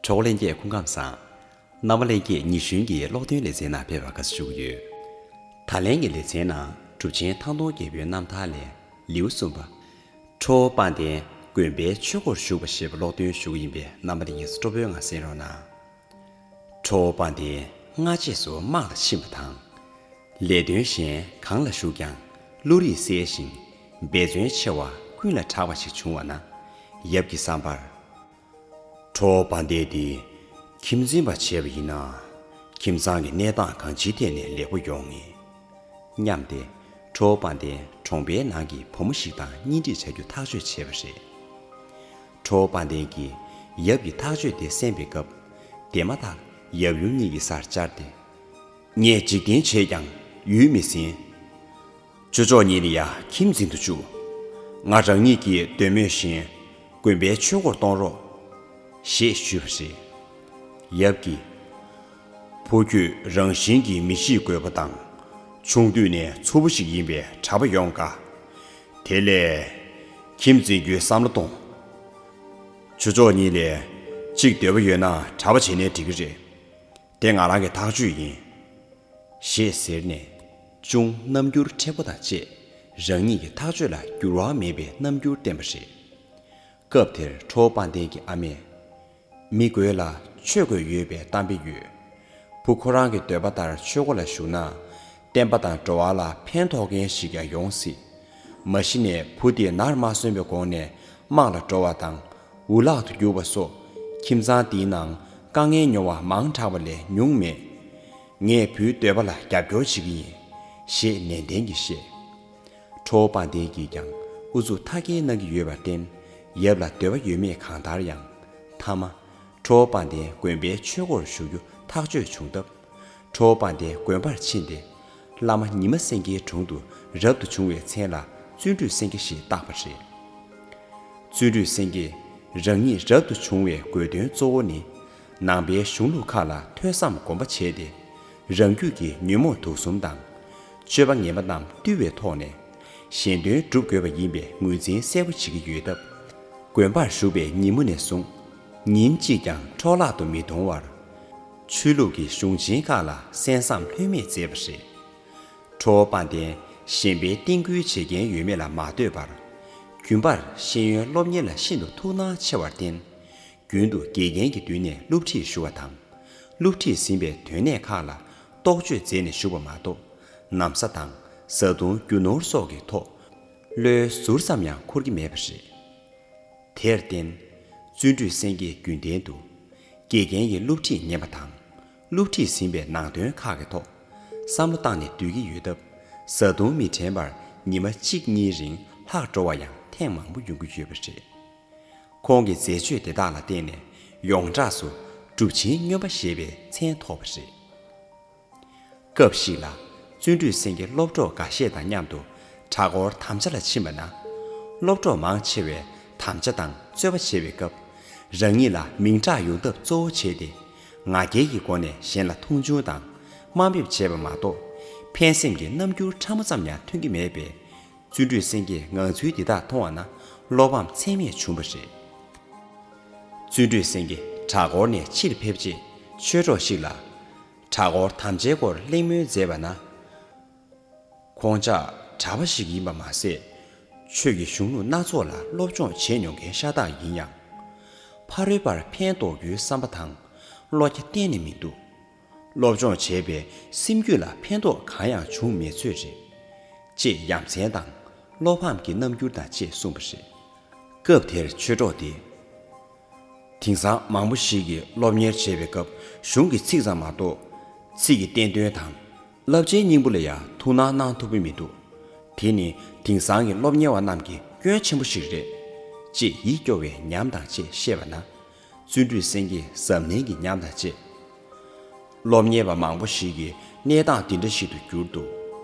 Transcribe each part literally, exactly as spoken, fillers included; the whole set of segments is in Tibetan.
གྲོགས་ལྷན་རྒྱས་སྐུ་ཁམས་བཟང་། རྣམ་པ་ལྷན་རྒྱས་ཉི་གཞོན་གྱི་ཀློག་འདོན་ལེ་ཚན་ནང་ཕེབས་པར་དགའ་བསུ་ཞུ་གི་ཡོད། ད་ལན་གྱི་ལེ་ཚན་ནང་གྲུབ་ཆེན་ཐང་སྟོང་རྒྱལ་པོའི་རྣམ་ཐར་ལས་ལེའུ་གསུམ་པ། ཁྲོ་བོ་དཔལ་ལྡན་དགོན་པའི་ཆོས་སྒོར་ཞུགས་པ་ཞེས་པ་ཀློག་འདོན་ཞུ་གི་ཡིན་པས་རྣམ་པ་ལྷན་རྒྱས་སྤྲོ་པོའི་ངང་གསན་རོགས་གནང་། ཁྲོ་བོ་དཔལ་ལྡན་སྔ་རྗེས་སུ་དམག་ལ་ཕྱིན་པ་དང་། ལས་དོན་གཞན་གང་ལ་ཞུགས་ཀྱང་བློ་རིག་གསལ་ཞིང་འབད་བརྩོན་ཆེ་བ་ཀུན་ལ་གྲགས་པ་ཞིག་བྱུང་བ་ན། ཡབ་ཀྱི་བསམ་པར། ཁྲོ་བོ་དཔལ་ལྡན་འདི་ཁྱིམ་འཛིན་པ་བྱས་པ་ཡིན་ན། ཁྱིམ་ཚང་གི་གནས་སྟངས་གང་ཅིའི་ཐད་ནས་ལེགས་པོ་ཡོང་ངེས། སྙམ་སྟེ། ཁྲོ་བོ་དཔལ་ལྡན་གྲོང་པའི་ནང་གི་བུ་མོ་ཞིག་དང་གཉེན་སྒྲིག་བྱ་རྒྱུ་ཐག་གཅོད་བྱས་པ་རེད། ཁྲོ་བོ་དཔལ་ལྡན་གྱིས་ཡབ་ཀྱི་ཐག་གཅོད་དེ་གསན་པའི་སྐབས། དེ་མ་ཐག་ཡབ་ཡུམ་གཉིས་ཀྱི་སར་བཅར་ཏེ། ངས་འཇིག་རྟེན་བྱས་ཀྱང་ཡུལ་མི་ཟིན། ཆོས་ཕྱོགས་ཉིད་ལ་ཡང་ཁྱིམ་འཛིན་དུ་བཅུག་ང་རང་ཉིད་ཀྱི་འདོད་མོས་བཞིན་དགོན་པའི་ཆོས་སྒོར་གཏོང་རོགས། ཞེས་ཞུས་པ་རེད། ཡབ་ཀྱིས། བུ་ཁྱོད་རང་བཞིན་གྱིས་མི་གཤིས་རྒོད་པོ་དང་། ཆུང་དུས་ནས་མཚུར་པོ་ཞིག་ཡིན་པས་གྲྭ་པ་ཡོང་དཀའ། དེ་ལས། ཁྱིམ་འཛིན་རྒྱུའི་བསམ་བློ་གཏོང་། ཆོས་ཕྱོགས་ཉིད་ལས། གཅིག་འདོད་པ་ཡོད་ན་གྲྭ་པ་བྱས་ནའི་འགྲིག་གི་རེད། དེ་ང་རང་གི་ཐག་གཅོད་ཡིན། ཞེས་ཟེར་ནས། ཅུང་རྣམ་འགྱུར་མཁྲེགས་པོ་དང་བཅས། རང་ཉིད་ཀྱི་ཐག་གཅོད་ལ་འགྱུར་བ་མེད་པའི་རྣམ་འགྱུར་བསྟན་པ་རེད། སྐབས་དེར་ཁྲོ་བོ་དཔལ་ལྡན་གྱི་ཨ་མས། མི་རྒོད་ལ་ཆོས་དགོས་ཡོད་པའི་གཏམ་དཔེ་ཡོད། བུ་ཁོ་རང་གི་འདོད་པ་ལྟར་ཆོས་སྒོ་ལ་ཞུགས་ན། བསྟན་པ་དང་འགྲོ་བ་ལ་ཕན་ཐོགས་མཁན་ཞིག་ཀྱང་ཡོང་སྲིད། མ་གཞི་ནས་བུ་དེ་ནར་མ་སོན་པའི་གོང་ནས་དམག་ལ་འགྲོ་བ་དང་། འུ་ལག་ཏུ་གྱུར་པ་སོགས་ཁྱིམ་ཚང་འདིའི་ནང་དཀའ་ངལ་མྱོང་བ་མང་དྲགས་པ་ལས་ཉུང་མེད། ངས་བུའི་འདོད་པ་ལ་རྒྱབ་སྐྱོར་བྱེད་ཀྱི་ཡིན། ཞེས་ནན་ཏན་གྱིས་བཤད། ཁྲོ་བོ་དཔལ་ལྡན་གྱིས་ཀྱང་ཨུ་ཚུགས་མཐའ་སྐྱེལ་གནང་གི་ཡོད་པར་བརྟེན། ཡབ་ལ་འདོད་པ་ཡོད་མེད་གང་ལྟར་ཡང་། མཐའ་མ། ཁྲོ་བོ་དཔལ་ལྡན་དགོན་པའི་ཆོས་སྒོར་ཞུགས་རྒྱུ་ཐག་གཅོད་བྱུང་སྟབས། ཁྲོ་བོ་དཔལ་ལྡན་དགོན་པར་ཕྱིན་ཏེ། བླ་མ་ཉི་མ་སེང་གེའི་དྲུང་དུ་རབ་ཏུ་བྱུང་བའི་མཚན་ལ་བརྩོན་འགྲུས་སེང་གེ་ཞེས་བཏགས་པ་རེད། བརྩོན་འགྲུས་སེང་གེས་རང་ཉིད་རབ་ཏུ་བྱུང་བའི་དགོས་དོན་གཙོ་བོ་ནི། ནང་པའི་གཞུང་ལུགས་ཁག་ལ་ཐོས་བསམ་སྒོམ་པ་བྱས་ཏེ། རང་རྒྱུད་ཀྱི་ཉོན་མོངས་དུག་གསུམ་དང་། སྤྱོད་པ་ངན་པ་རྣམས་བཏུལ་བའི་ཐོག་ནས། གཞན་དོན་སྒྲུབ་དགོས་པ་ཡིན་པའི་ངོས་འཛིན་གསལ་པོ་བྱེད་ཀྱི་ཡོད་སྟབས། དགོན་པར་ཞུགས་པའི་ཉིན་མོ་ནས་བཟུང་། ཉིན་གཅིག་ཀྱང་འཕྲོ་བརླག་ཏུ་མི་གཏོང་བར། ཆོས་ལུགས་ཀྱི་གཞུང་ཆེན་ཁག་ལ་གསན་བསམ་ལྷོད་མེད་མཛད་པ་རེད། ཁྲོ་བོ་དཔལ་ལྡན་གཞན་པའི་བསྟེན་སྐུལ་བྱེད་མཁན་ཡོད་མེད་ལ་མ་ལྟོས་པར། རྒྱུན་པར་ཤེས་ཡོན་སློབ་གཉེར་ལ་ཤིན་ཏུ་ཐུགས་སྣང་ཆེ་བར་བརྟེན། རྒྱུན་དུ་དགེ་རྒན་གྱི་མདུན་ནས་སློབ་ཁྲིད་ཞུ་བ་དང་། སློབ་ཁྲིད་ཟིན་པའི་དོན་གནད་ཁག་ལ་རྟོག་དཔྱོད་མཛད་ནས་བཞུགས་པ་མ་གཏོགས། ན་བཟའ་དང་བཟའ་བཏུང་རྒྱུ་ནོར་སོགས་ཀྱི་ཐོག་བློའི་ཟུར་ཙམ་ཡང་འཁོར་གྱི་མེད་པ་རེད། དེར་བརྟེན། བརྩོན་འགྲུས་སེང་གེས་རྒྱུན་ལྡན་དུ། དགེ་རྒན་གྱི་སློབ་ཁྲིད་ཉན་པ་དང་། སློབ་ཁྲིད་ཟིན་པའི་ནང་དོན་ཁག་གི་ཐོག་བསམ་བློ་བཏང་ནས་སྡོད་ཀྱི་ཡོད་སྟབས། བཟའ་བཏུང་མི་དྲན་པར་ཉི་མ་གཅིག་གཉིས་རིང་ལྷག་འགྲོ་བ་ཡང་ཐེངས་མང་པོ་ཡོང་གི་ཡོད་པ་རེད། ཁོང་གི་མཛད་སྤྱོད་དེ་དག་ལ་བརྟེན་ནས་ཡོངས་གྲགས་སུ་གྲུབ་ཆེན་སྨྱོན་པ་ཞེས་པའི་མཚན་ཐོགས་པ་རེད། སྐབས་ཤིག་ལ་བརྩོན་འགྲུས་སེང་གེ་སློབ་གྲོགས་འགའ་ཤས་དང་མཉམ་དུ་གྲྭ་སྐོར་དམ་བཅའ་ལ་ཕྱིན་པ་ན། སློབ་གྲོགས་མང་ཆེ་བས་དམ་བཅའ་དང་རྩོད་པ་བྱེད་པའི་སྐབས། རང་ཉིད་ལ་མིང་གྲགས་ཡོང་ཐབས་གཙོ་བོ་བྱས་ཏེ། ང་རྒྱལ་གྱི་སྒོ་ནས་གཞན་ལ་མཐོང་ཆུང་དང་དམའ་འབེབས་བྱས་པ་མ་གཏོགས། ཕན་སེམས་ཀྱི་རྣམ་འགྱུར་ཕྲ་མོ་ཙམ་ཡང་ཐོན་གྱི་མེད་པས། བརྩོན་འགྲུས་སེང་གེས་ངང་ཚུལ་འདི་དག་མཐོང་བ་ན་བློ་ཕམ་ཚད་མེད་བྱུང་བ་རེད། བརྩོན་འགྲུས་སེང་གེ་གྲྭ་སྐོར་ནས་ཕྱིར་ཕེབས་རྗེས་ཆོས་གྲོགས་ཤིག་ལ། གྲྭ་སྐོར་དམ་བཅའི་སྐོར་གླེང་མོལ་མཛད་པ་ན། ཁོང་ཅག་གྲྭ་པ་ཞིག་ཡིན་པ་མ་ཟད། ཆོས་ཀྱི་གཞུང་ལུགས་སྣ་ཚོགས་ལ་སློབ་སྦྱོང་བྱས་མྱོང་མཁན་ཤ་སྟག་ཡིན་ཡང་། ཕ་རོལ་པར་ཕན་འདོགས་རྒྱུའི་བསམ་པ་དང་བློ་རྒྱ་གཏན་ནས་མི་འདུག་སློབ་སྦྱོང་བྱས་པས་སེམས་རྒྱུད་ལ་ཕན་ཐོགས་གང་ཡང་བྱུང་མེད་ཚོད་རེད། ཅེས་ཡ་མཚན་དང་བློ་ཕམ་གྱི་རྣམ་འགྱུར་དང་བཅས་གསུངས་པ་རེད། སྐབས་དེར་ཆོས་གྲོགས་དེས། དེང་སང་མང་པོ་ཞིག་གིས་སློབ་གཉེར་བྱེད་པའི་སྐབས་གཞུང་གི་ཚིག་ཙམ་མ་གཏོགས། ཚིག་གི་བསྟན་དོན་དང་། བསླབ་བྱའི་སྙིང་པོ་ལ་ཡང་ཐུགས་སྣང་གནང་ཐུབ་ཀྱི་མི་འདུག་དེ་ནི་དེང་སང་གི་སློབ་གཉེར་བ་རྣམས་ཀྱི་སྐྱོན་ཆེན་པོ་ཞིག་རེད། ཅེས་ཡིད་སྐྱོ་བའི་ཉམས་དང་བཅས་བཤད་པ་ན། བརྩོན་འགྲུས་སེང་གེས་གཟབ་ནན་གྱི་ཉམས་དང་བཅས། སློབ་གཉེར་བ་མང་པོ་ཞིག་གི་གནས་སྟངས་འདི་འདྲ་ཞིག་ཏུ་གྱུར་འདུག་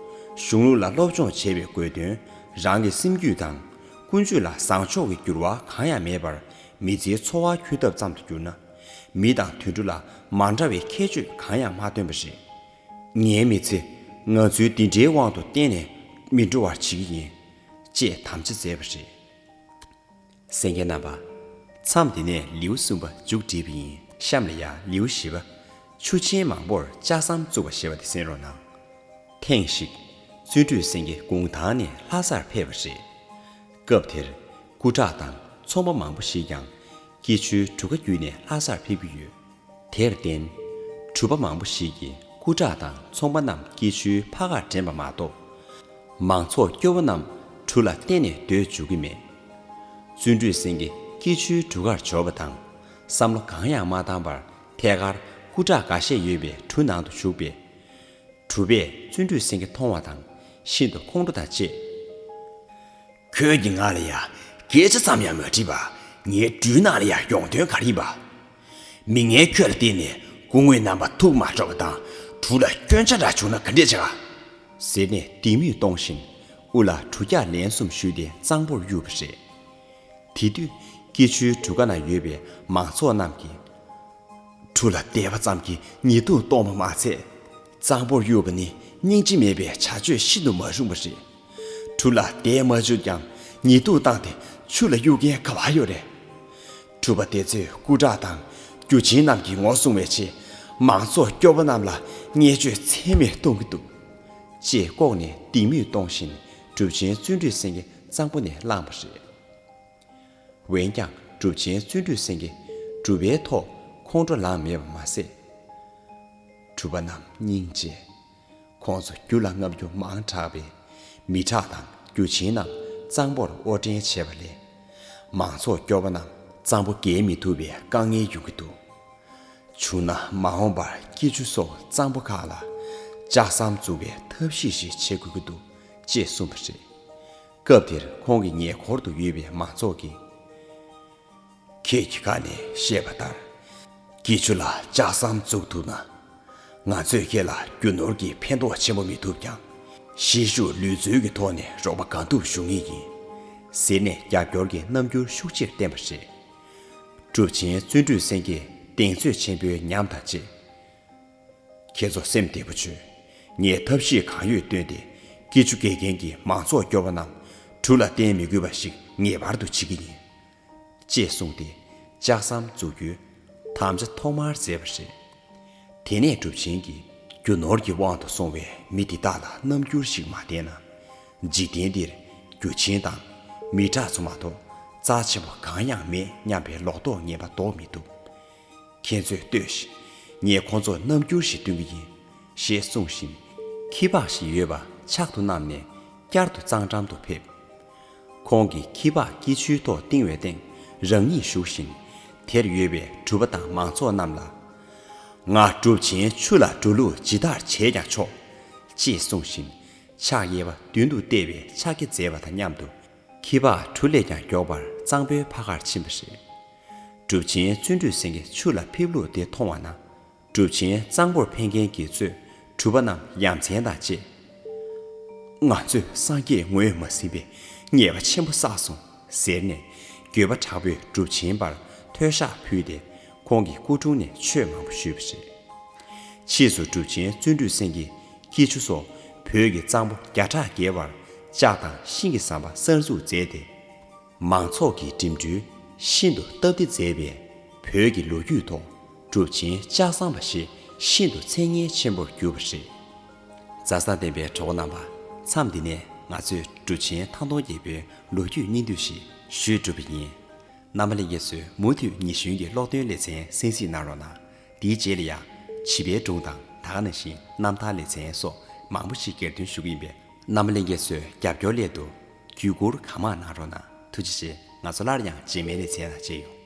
གཞུང་ལུགས་ལ་སློབ་སྦྱོང་བྱེད་པའི་དགོས་དོན་རང་གི་སེམས་རྒྱུད་དང་ཀུན་སྤྱོད་ལ་བཟང་ཕྱོགས་ཀྱི་འགྱུར་བ་གང་ཡང་མེད་པར། མི་ཚེའི་འཚོ་བ་འཁྱོལ་ཐབས་ཙམ་དུ་གྱུར་ན། མི་དང་དུད་འགྲོ་ལ་མ་འདྲ་བའི་ཁྱད་ཆོས་གང་ཡང་མ་སྟོན་པ་རེད། ངའི་མི་ཚེ་ང་ཚོའི་འདི་འདྲའི་དབང་དུ་གཏན་ནས་མི་འགྲོ་བར་བྱེད་ཀྱི་ཡིན། ཅེས་དམ་བཅའ་མཛད་པ་རེད། གསན་མཁན་རྣམ་པ། མཚམས་འདི་ནས་ལེའུ་གསུམ་པ་མཇུག་བསྒྲིལ་བ་ཡིན། གཤམ་ལ་ཡང་ལེའུ་བཞི་པ། ཆུ་ཆེན་མང་པོར་ལྕགས་ཟམ་བཙུགས་པ་ཞེས་པ་དེ་གསན་རོགས་གནང་། ཐེངས་ཤིག་བརྩོན་འགྲུས་སེང་གེ་གུང་ཐང་ནས་ལྷ་སར་ཕེབས་པ་རེད། སྐབས་དེར་སྐུ་དྲག་དང་ཚོང་པ་མང་པོ་ཞིག་ཀྱང་སྐྱིད་ཆུའི་གྲུ་ཁ་བརྒྱུད་ནས་ལྷ་སར་ཕེབས་ཀྱི་ཡོད། དེར་བརྟེན། གྲུ་པ་མང་པོ་ཞིག་གིས་སྐུ་དྲག་དང་ཚོང་པ་རྣམས་སྐྱིད་ཆུའི་ཕ་ཁར་འདྲེན་པ་མ་གཏོགས། མང་ཚོགས་སྐྱོ་བོ་རྣམས་གྲུ་ལ་གཏན་ནས་སྡོད་འཇུག་གི་མེད། བརྩོན་འགྲུས་སེང་གེ་སྐྱིད་ཆུའི་གྲུ་ཁར་འབྱོར་བ་དང་། བསམ་བློ་གང་ཡང་མ་བཏང་བར་ཐད་ཀར་སྐུ་དྲག་འགའ་ཤས་ཡོད་པའི་གྲུ་ནང་དུ་ཞུགས་པས། གྲུ་པས་བརྩོན་འགྲུས་སེང་གེ་མཐོང་བ་དང་ཤིན་ཏུ་ཁོང་ཁྲོ་དང་བཅས། ཁྱོད་ཀྱིས་ང་ལ་ཡང་སྐད་ཆ་ཙམ་ཡང་མ་དྲིས་པར་ངའི་གྲུའི་ནང་ལ་ཡང་ཡོང་དོན་ག་རེ་ཡིན་པ། མི་ངན་ཁྱོད་ལ་བརྟེན་ནས་སྐུ་ངོའི་རྣམ་པ་ཐུགས་མ་སྤྲོ་བ་དང་གྲུ་ལ་སྐྱོན་ཆ་འདྲ་བྱུང་ན་ག་འདྲས་བྱ། ཟེར་ནས་སྡིགས་དམོད་གཏོང་བཞིན་དབུ་ལ་གྲུ་འཁྱག་ལན་གསུམ་གཞུས་ཏེ་གཙང་པོར་གཡུགས་པ་རེད། དེ་དུས་སྐྱིད་ཆུའི་གྲུ་ཁ་ན་ཡོད་པའི་མང་ཚོགས་རྣམས་ཀྱིས། གྲུ་ལ་བསྡད་པ་ཙམ་གྱིས་ཉེས་འདུག་གཏོང་བ་མ་ཚད། གཙང་པོར་གཡུགས་པ་ནི་སྙིང་རྗེ་མེད་པའི་བྱ་སྤྱོད་ཤིན་ཏུ་མ་རུང་བ་རེད། གྲུ་ལ་བསྡད་མ་བཅུག་ཀྱང་ཉེས་འདུག་བཏང་སྟེ་ཆུ་ལ་གཡུག་མཁན་ག་པར་ཡོད་རེད། གྲུ་པ་དེ་ཚོས་སྐུ་དྲག་དང་རྒྱུ་ཆེན་རྣམས་ཀྱི་ངོ་སྲུང་བའི་ཆེད་མང་ཚོགས་སྐྱོ་པོ་རྣམས་ལ་བརྙས་བཅོས་ཚད་མེད་གཏོང་གི་འདུག་ཅེས་ལྐོག་ནས་སྡིགས་དམོད་གཏོང་བཞིན་གྲུབ་ཆེན་བརྩོན་འགྲུས་སེང་གེ་གཙང་པོ་ནས་བླངས་པ་རེད། འོན་ཀྱང་གྲུབ་ཆེན་བརྩོན་འགྲུས་སེང་གེ་གྲུ་པའི་ཐོག་ཁོང་ཁྲོ་ལངས་མེད་པ་མ་ཟད། གྲུ་པ་རྣམས་སྙིང་རྗེ། ཁོང་ཚོ་རྒྱུ་ལ་རྔམ་རྒྱུ་མང་དྲགས་པས་མི་དྲག་དང་རྒྱུ་ཆེན་རྣམས་གཙང་པོར་དབོར་འདྲེན་བྱས་པ་ལས། མང་ཚོགས་སྐྱོ་པོ་རྣམས་གཙང་པོ་བརྒལ་མི་ཐུབ་པའི་དཀའ་ངལ་ཡོང་གི་འདུག་བྱུང་ན་མ་འོངས་པར་སྐྱིད་ཆུ་སོགས་གཙང་པོ་ཁག་ལ་ལྕགས་ཟམ་འཛུགས་པའི་ཐབས་ཤེས་ཤིག་བྱེད་དགོས་ཀྱི་འདུག་ཅེས་གསུངས་པ་རེད། སྐབས་དེར་ཁོང་གི་ཉེ་འཁོར་དུ་ཡོད་པའི་མང་ཚོགས་ཀྱིས། ཁྱེད་ཀྱི་ཁ་ནས་བཤད་པ་ལྟར། སྐྱིད་ཆུ་ལ་ལྕགས་ཟམ་བཙུགས་ཐུབ་ན། ང་ཚོས་ཁྱེད་ལ་རྒྱུ་ནོར་གྱི་ཕན་ཐོགས་ཆེན་པོ་མི་ཐུབ་ཀྱང་། ཤེད་ཤུགས་ལུས་རྩལ་གྱི་ཐོག་ནས་རོགས་པ་གང་ཐུབ་ཞུ་ངེས་ཡིན། ཟེར་ནས་རྒྱབ་སྐྱོར་གྱི་རྣམ་འགྱུར་ཤུགས་ཆེར་བསྟན་པ་རེད། གྲུབ་ཆེན་བརྩོན་འགྲུས་སེང་གེས་གདེང་ཚོད་ཆེན་པོའི་ཉམས་དང་བཅས། ཁྱེད་ཚོ་སེམས་བདེ་པོ་བྱོས། ངས་ཐབས་ཤེས་གང་ཡོད་བཏོན་ཏེ། སྐྱིད་ཆུ་བརྒལ་མཁན་གྱི་མང་ཚོགས་སྐྱོ་པོ་རྣམས་གྲུ་ལ་བརྟེན་མི་དགོས་པ་ཞིག་ངེས་པར་དུ་བྱེད་ཀྱི་ཡིན། ཅེས་གསུངས་ཏེ། ལྕགས་ཟམ་འཛུགས་རྒྱུའི་དམ་བཅའ་ཐོག་མར་མཛད་པ་རེད། དེ་ནས་གྲུབ་ཆེན་གྱིས་རྒྱུ་ནོར་གྱི་དབང་དུ་སོང་བའི་མི་འདི་དག་ལ་རྣམ་འགྱུར་ཞིག་མ་བསྟན་ན། འཇིག་རྟེན་འདིར་རྒྱུ་ཆེན་དང་མི་དྲག་ཚོ་མ་གཏོགས་རྩ་ཆེན་པོ་གང་ཡང་མེད་སྙམ་པའི་ལོག་རྟོག་ངན་པ་ལྡོག་མི་ཐུབ། ཁྱེད་ཚོས་ལྟོས་ཤིག་ངས་ཁོང་ཚོར་རྣམ་འགྱུར་ཞིག་སྟོན་གྱི་ཡིན། ཞེས་གསུངས་ཤིང་། ཁྱི་ཕག་ཞིག་ཡོད་པ་ཕྱག་ཏུ་བསྣམས་ནས་བསྐྱར་དུ་གཙང་འགྲམ་དུ་ཕེབས། ཁོང་གིས་ཁྱི་ཕག་སྐྱིད་ཆུའི་ཐོག་བཏིང་བའི་སྟེང་རང་ཉིད་བཞུགས་ཤིང་། དེར་ཡོད་པའི་གྲུ་པ་དང་མང་ཚོགས་རྣམས་ལ། ང་གྲུབ་ཆེན་ཆུ་ལ་འགྲོ་ལུགས་ཇི་ལྟར་བྱས་ཀྱང་ཆོག་ཅེས་གསུངས་ཤིང་། ཕྱག་གཡས་པ་མདུན་དུ་གཏད་པའི་ཕྱག་འགྱེད་མཛད་པ་དང་མཉམ་དུ། ཁྱི་ཕག་གྲུ་ལས་ཀྱང་མགྱོགས་པར་གཙང་པོའི་ཕ་ཁར་ཕྱིན་པ་རེད། གྲུབ་ཆེན་བརྩོན་འགྲུས་སེང་གེ་ཆུ་ལ་ཕེབས་ལུགས་དེ་མཐོང་བ་ན། གྲུབ་ཆེན་གཙང་པོར་ཕེབས་མཁན་གྱིས་གཙོས་གྲུ་པ་རྣམས་ཡ་མཚན་དང་བཅས། ང་ཚོས་སངས་རྒྱས་ངོས་མ་ཟིན་པའི་ཉེས་པ་ཆེན་པོ་བསགས་སོང་ཟེར་ནས། འགྱོད་པ་དྲག་པོས་གྲུབ་ཆེན་པར་མཐོལ་བཤགས་ཕུལ་ཏེ། ཁོང་གི་སྐུ་དྲུང་ནས་ཆོས་མང་པོ་ཞུས་པ་རེད། ཕྱིས་སུ་གྲུབ་ཆེན་བརྩོན་འགྲུས་སེང་གེས་སྐྱིད་ཆུ་སོགས་བོད་ཀྱི་གཙང་པོ་བརྒྱ་ཕྲག་བརྒལ་བར་ལྕགས་དང་ཤིང་གི་ཟམ་པ་གསར་འཛུགས་མཛད་དེ། མང་ཚོགས་ཀྱི་འགྲིམ་འགྲུལ་ཤིན་ཏུ་སྟབས་བདེ་མཛད་པས། བོད་ཀྱི་ལོ་རྒྱུས་ཐོག་གྲུབ་ཆེན་ལྕགས་ཟམ་པ་ཞེས་ཤིན་ཏུ་མཚན་སྙན་ཆེན་པོར་གྱུར་པ་རེད། མཛའ་བརྩེ་ལྡན་པའི་གྲོགས་པོ་རྣམ་པ། མཚམས་འདི་ནས་ང་ཚོས་གྲུབ་ཆེན་ཐང་སྟོང་རྒྱལ་པོའི་ལོ་རྒྱུས་སྙིང་བསྡུས་ཤིག་ཞུས་གྲུབ་པ་ཡིན། རྣམ་པ་ལྷན་རྒྱས་ཚོས་མུ་མཐུད་ཉི་གཞོན་གྱི་ཀློག་འདོན་ལེ་ཚན་གསན་གཟིགས་གནང་རོགས་གནང་། དེའི་རྗེས་ལ་ཡང་བྱིས་པའི་སྒྲུང་དང་ད་ག་ནང་བཞིན་རྣམ་ཐར་ལེ་ཚན་སོགས་མང་པོ་ཞིག་སྒེར་འདོན་ཞུ་གི་ཡིན་པས། རྣམ་པ་ལྷན་རྒྱས་ཚོས་རྒྱབ་སྐྱོར་སླད་དུ་བརྒྱུད་བསྐུར་གང་མང་གནང་རོགས་གནང་། ཐུགས་རྗེ་ཆེ། ང་ཚོ་སླར་ཡང་རྗེས་མའི་ལེ་ཚན་ལ་མཇལ་ཡོང་།